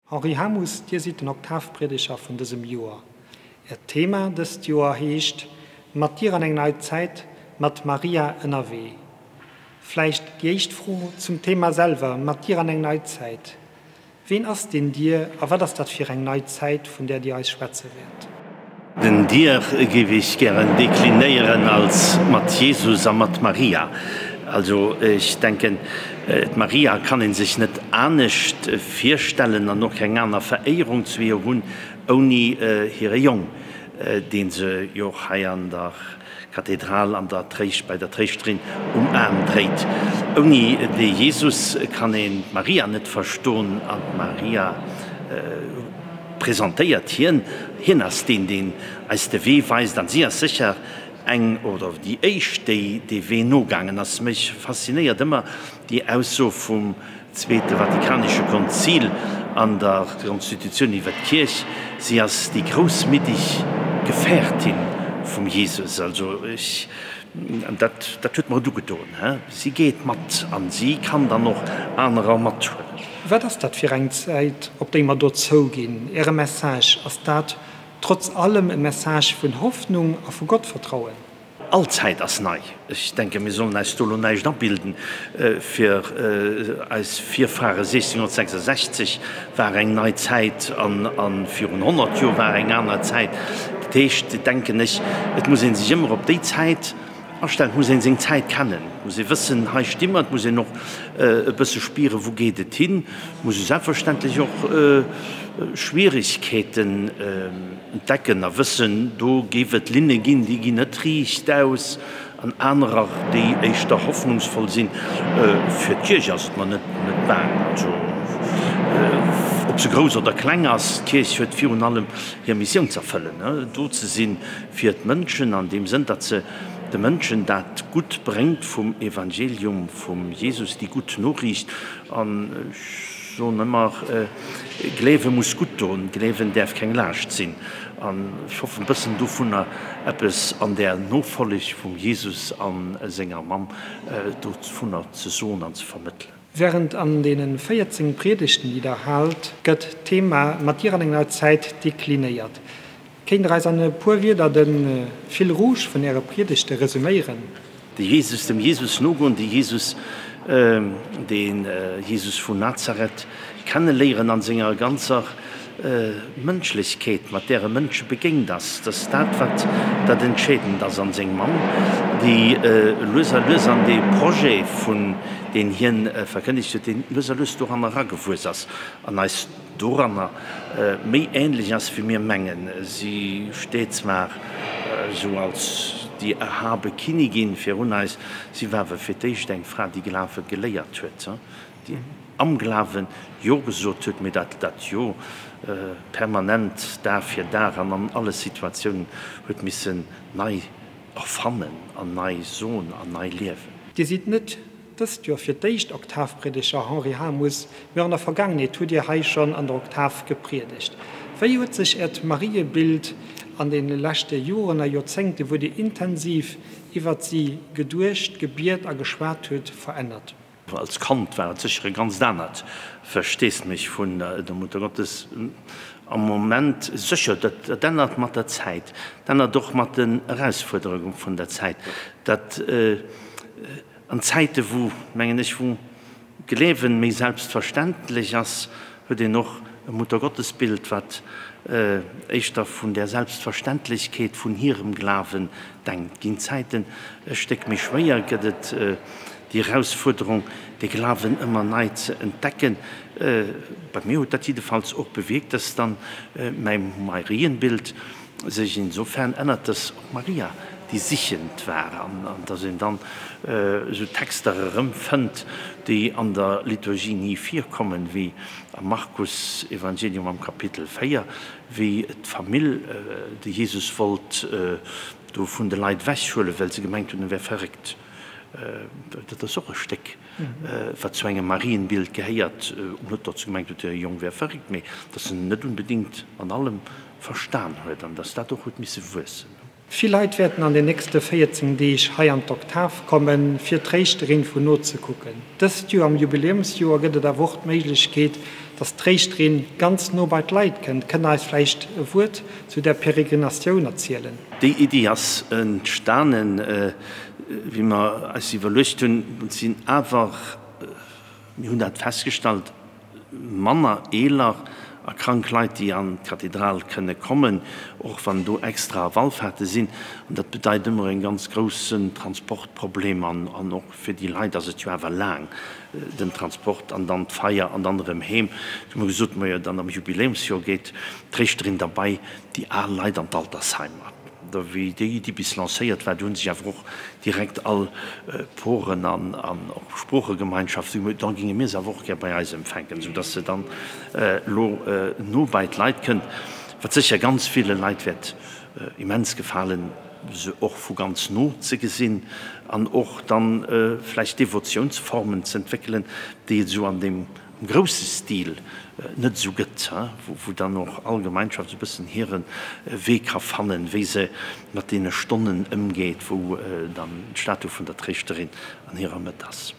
Henri Hamus, Dir sidd den Oktavpriedeger vun dësem Joer. Äert Thema dëst Joer heescht Mat dir an eng nei Zäit, mat Maria ënnerwee. Vläicht déi éischt Fro zum Thema selwer, Mat dir an eng nei Zäit. Ween ass deen Dir a wat ass dat fir eng nei Zäit, vun där Dir eis schwätze wäert? Den Dir géif ech gären deklinéieren als mat Jesus a mat Maria. Also ech denken, d'Maria kann ee sech net anescht virstellen an och keng aner Veréierung zu hir hunn, ouni hire Jong, dee se jo och hei an der Kathedral an der Tréischt, bei der Tréischterin um Aarm dréit. Ouni de Jesus kann een d'Maria net verstoen an d'Maria presentéiert hien. Hien ass deen, deen eis de Wee weist an si ass sécher eng oder déi éischt, déi dee Wee nogaangen ass. Mech faszinéiert ëmmer déi Ausso vum Zweete Vatikanesche Konzil an der Konstitutioun iwwer d'Kierch, si ass déi groussmiddeg Gefährtin vum Jesus. Also ech, an dat, dat huet mer et ugedoen, he, si geet mat an si kann dann och anerer mathuelen. Wat ass dat fir eng Zäit, op déi mer do zouginn? Äre Message, ass dat trotz allem e Message vun Hoffnung a vu Gottvertrauen? All Zäit ass nei. Ech denken, mir sollen eis do elo näischt abilden. Fir eis Virfahre 1666 war eng nei Zäit a virun 100 Joer war eng aner Zäit. Dat heescht, denken ech, et muss ee sech ëmmer op déi Zäit astellen, et muss ee seng Zäit kennen, et muss ee wëssen, hei sti mer, et muss een och e bësse spieren, wou geet et hin. Et muss ee selbstverständlech och Schwierigkeeten entdecken a wëssen, do géif et Linne ginn, déi ginn net riichtaus, an anerer, déi éischter hoffnungsvoll sinn. Fir d'Kierch ass et mer net baang. Also, ob se grouss oder kleng ass, d'Kierch huet virun allem hir Missioun z'erfëllen, do ze si fir d'Mënschen, an deem Sënn, datt se de Mënschen dat Gutt bréngt vum Evangelium vum Jesus, déi gutt Noriicht. An ech soen ëmmer, Gleewe muss gutt doen, Gleewen däerf keng Laascht sinn. An ech hoffen, e bëssen dovunner eppes an där Nofolleg vum Jesus a senger Mamm dovunner ze soen an ze vermëttelen. Während an deene 14 Priedegten, déi Der haalt, gëtt d'Thema Mat dir an eng nei Zäit deklinéiert. Kéint Der eis an e puer Wierder de Fil rouge vun Äre Priedegte resuméieren? De Jesus, dem Jesus nogoen, de Jesus, de Jesus vun Nazareth kenneléieren an senger ganzer Mënschlechkeet, mat där e Mënsche begéint ass, dat ass dat, wat dat Entscheedend ass. An seng Mamm, déi lues a lues an dee Projet, vun deen hien verkënnegt huet, deen lues a lues doran eragewuess ass an eis doranner méi ähnlech ass wéi mir mengen. Si steet zwar esou als déi erhabe Kinnigin virun eis, si war awer fir d'éischt eng Fra, déi Glawe geléiert huet, déi am Glawe Jo gesot huet, mee dat dat Jo permanent, Dag fir Dag an an alle Situatiounen huet missen nei erfannen an nei soen an nei liewen. Dir sidd net dëst Joer fir d'éischt Oktavpriedeger, Henri Hamus, mee och an der Vergaangenheet hutt Dir hei schonn an der Oktav gepriedegt. Wéi huet sech Äert Mariebild an deene leschte Joren a Joerzéngte, wou Dir intensiv iwwert si geduecht, gebiet a geschwat hutt, verännert? Als Kand war et sécher e ganzt anert Versteesdemech vun der Muttergottes. Am Moment sécher, dat ännert mat der Zäit, dat ännert och mat den Erausfuerderunge vun der Zäit. Dat an Zäite wou, mengen ech, wou Gleewen méi selbstverständlech ass, huet een och e Muttergottesbild, wat éischter vun där Selbstverständlechkeet vun hirem Glawen denkt. Ginn d'Zäiten e Stéck méi schwéier, gëtt et déi Erausfuerderung, de Glawen ëmmer nei ze entdecken. Bei mir huet dat jiddefalls och bewierkt, dass dann mäi Marienbild sech insofern ännert, dass och Maria déi sichend war an dass een dann esou Texter erëmfënnt, déi an der Liturgie ni virkommen, wéi am Markusevangelium am Kapitel 4, wéi d'Famill de Jesus wollt do vun de Leit ewechhuelen, well se gemengt hunn, e wär verréckt. Dat ass och e Stéck, wat zu engem Marienbild gehéiert. Net, datt se gemengt huet, hire Jong wär verréckt, mee datt se en net onbedéngt an allem verstan huet an datt dat och huet misse wuessen. Vill Leit wäerten an den nächste 14 Deeg hei an d'Oktav kommen, fir d'Tréischterin vun no ze kucken. Dëst Joer am Jubiläumsjoer gëtt et awer och d'Méiglechkeet, dass d'Tréischterin ganz no bei d'Leit kënnt. Kënnt Der eis vläicht e Wuert zu där Peregrinatioun erzielen? Déi Iddi ass entstanen, wéi mer eis iwwerluecht hunn, et sinn awer, mir hunn dat festgestallt, manner eeler a krank Leit, déi an d'Kathedral kënne kommen, och wann do extra Wallfahrte sinn. An dat bedeit ëmmer e ganz groussen Transportproblem an och fir déi Leit ass et jo awer laang, den Transport an dann d'Feier an dann erëm heem. Du hu mer gesot, majo dann am Jubiläumsjoer geet d'Tréischterin da bei déi al Leit an d'Altersheimer. Da wéi déi Iddi bis lancéiert war, do hu sech awer och direkt all Poren an och Sproochegemeinschaften gesot, da géinge mir se awer och gär bei eis empfänken, soudass se dann elo no bei d'Leit kënnt, wat sécher ganz ville Leit wäert immens gefalen, se och vu ganz no ze gesinn an och dann vläicht Devotiounsformen z'entwéckelen, déi et esou an deem grousse Stil net esou gëtt, wou dann och all Gemeinschaft esou e bëssen hire Wee ka fannen, wéi se mat deene Stonnen ëmgeet, wou dann d'Statu vun der Tréischterin an hirer Mëtt ass.